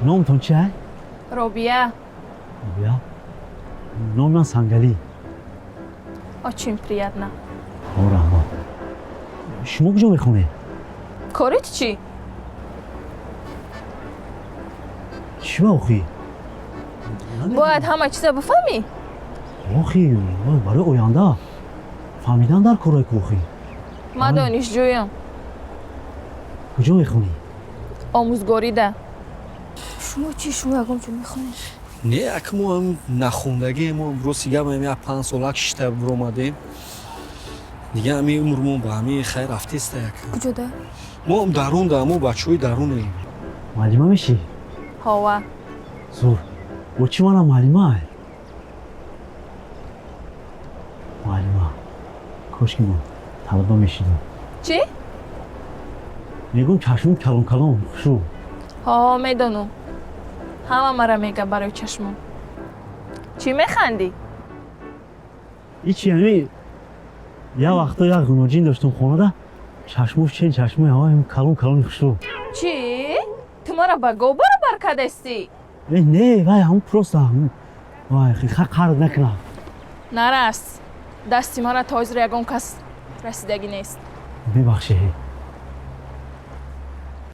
Номтон чи ай? Робия. Робия. Номи ман Сангалӣ. Очень приятно. О, раҳмат. Шумо куҷо мехонед? Корит чӣ? Чӣ ба охӣ? Бояд ҳама чиза бифаҳмӣ? Охи, барои оянда фаҳмидан дар корҳои ку охӣ. Ман донишҷӯям. Куҷо мехонӣ? Омӯзгорида. Шумо чӣ, шумо ягон ҷо мехонед? Не, ак мо нахондагӣ, мо рости гап, ами 5 солак шишта буромадем. Дига ами умрмон ба ами хайр рафтеста як. Куҷода? Мо дарунда, мо бачаҳои дарунем. Муаллима мешӣ? Ҳова. Зур. Бо чӣ манам муаллима? Муаллима. Кошки ман талаба мешидам. Чӣ? Мегӯм, чашмон калон калон, хушу. Ҳо, медонам. Ҳама мара мега барои чашмон. Чӣ механдӣ? Ичи, ами як вақто як гуноҷин доштум хонада, чашмош чен чашмои ҳаваем калон калони хушу. Чӣ? Ту мара ба гов баробар кардастӣ? Э, не, вай ҳамун просто ҳамун вай қард накунам. Нарас. Дасти мара то ҳозир ягон кас расидагӣ нест. Мебахшӣ.